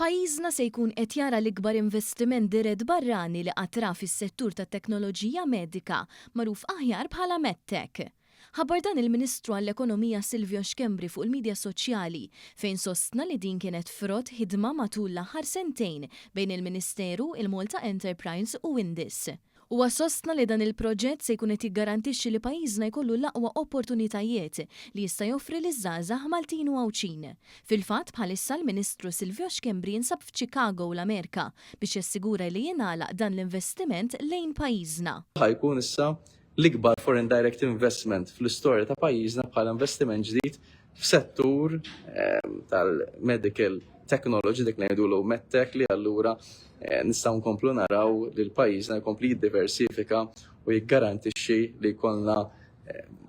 Pajjiżna se jkun qed jara l-ikbar investiment dirett barrani li qatt ra fis-settur tat-teknoloġija medika, magħruf aħjar bħala MedTech. Ħabbar dan il-Ministru għall-Ekonomija Silvio Schembri fuq il-midja soċjali fejn sostna li din kienet frott ħidma matul l-aħħar sentejn bejn il-Ministeru, il-Malta Enterprise u Indis. Huwa sostna li dan il-proġett se jkun qed jiggarantixxi li pajjiżna jkollu l-aqwa opportunitajiet li jista' joffri liż-żgħażagħ Maltin u Għawdxin. Fil-fatt, bħalissa l-Ministru Silvio Schembri jinsab f'Chicago, l-Amerika, biex jassigura li jingħalaq dan l-investiment lejn pajjiżna. Ħa jkun issa l-ikbar foreign direct investment fl-istorja ta' pajjiżna bħala investiment ġdid f'settur tal-medical technology, dik li ngħidulu medtech, li allura nistgħu nkomplu naraw li l-pajjiżna jkompli jiddiversifika u jiggarantixxi li jkollna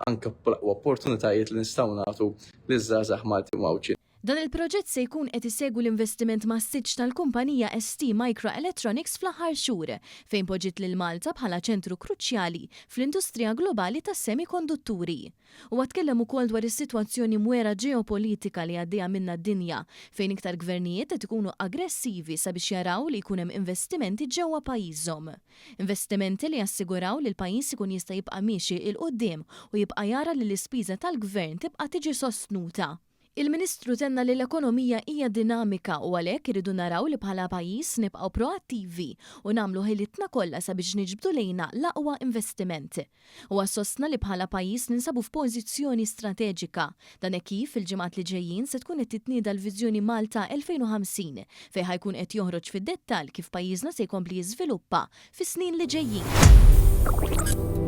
anke l-aqwa opportunitajiet li nistgħu nagħtu liż-żgħażagħ Maltin u Għawdxin. Dan il-proġett se jkun qed isegwi l-investiment massiċċ tal-kumpanija ST Microelectronics fl-aħħar xhur, fejn poġġiet lil Malta bħala ċentru kruċjali fl-industrija globali tas-semikondutturi. Huwa tkellem ukoll dwar is-sitwazzjoni mwera ġeopolitika li għaddejja minnha d-dinja, fejn iktar gvernijiet qed ikunu aggressivi sabiex jaraw li jkun hemm investimenti ġewwa pajjiżhom. Investimenti li jassiguraw li l-pajjiż ikun jista' jibqa' miexi 'l quddiem u jibqa' jara li l-ispiża tal-gvern tibqa' tiġi sostnuta. Il-Ministru tenna li l-ekonomija hija dinamika u għalhekk irridu naraw li bħala pajjiż nibqgħu proattivi u nagħmlu ħilitna kollha sabiex niġbdu lejna l-aqwa investiment. Huwa sostna li bħala pajjiż ninsabu f'pożizzjoni strateġika. Dan hekk kif fil-ġimgħat li ġejjin se tkun qed titnieda l-Viżjoni Malta 2050 fejn ħa jkun qed joħroġ fid-dettall kif pajjiżna se jkompli jiżviluppa fis-snin li ġejjin.